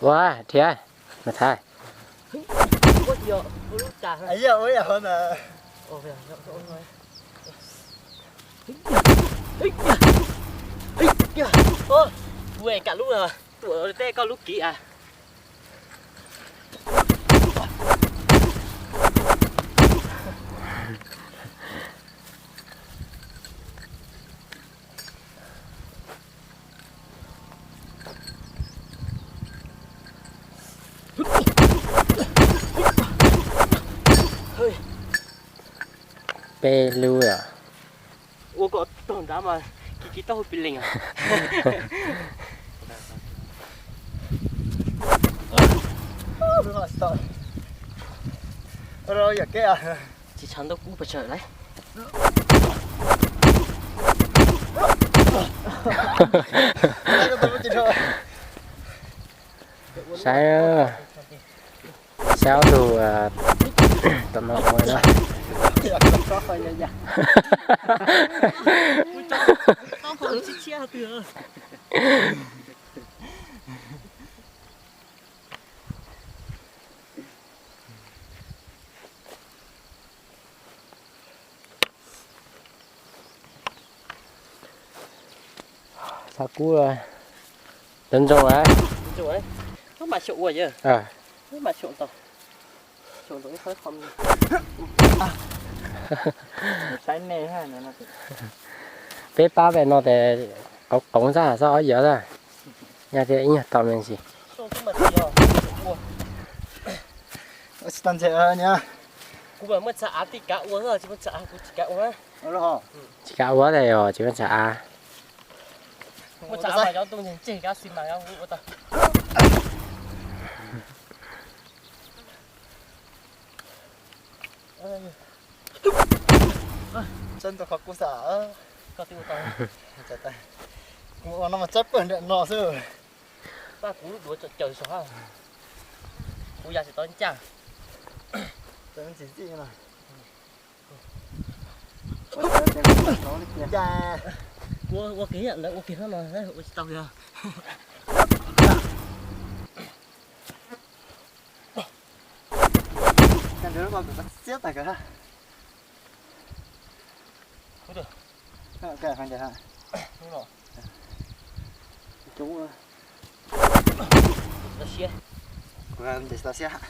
Ua thiab mas thaiv. Kuv kam lub, tuam tej koj lub kiv a. Peb lub os. Ua kom tog nrad mas kiv kiv taub hau pis lees os. Tsis tshav ntau kub pes tsawg lauj. Saib, saib ob tug tom no ua na. Xav kub ntxoov ntxoov a. Peb pab pem no tes qoov qoov xwb, xob ob yawg xwb, nyaj thiab ib nyuag tau me ntsis. Tsis tau ntses, kuv muaj txha av tij kav ua, tsis muaj txha av kuv tsis kav ua. Tsis kav ua tes yog tsis muaj txha av. Muaj txha av mas cov ntuj ntseg ntseg kab xis mas ua tau. Tsaib ntau qhov kub xwb. Kuv ua no mas tsaib pawg nram no xwb. Pab kuv lub duav tsom caws saum hab. Kuv ya tsis tau ncaj. Ua kiag lawv ua kiag no ua tsis tau yog. Kuv ntes tsis tau siab.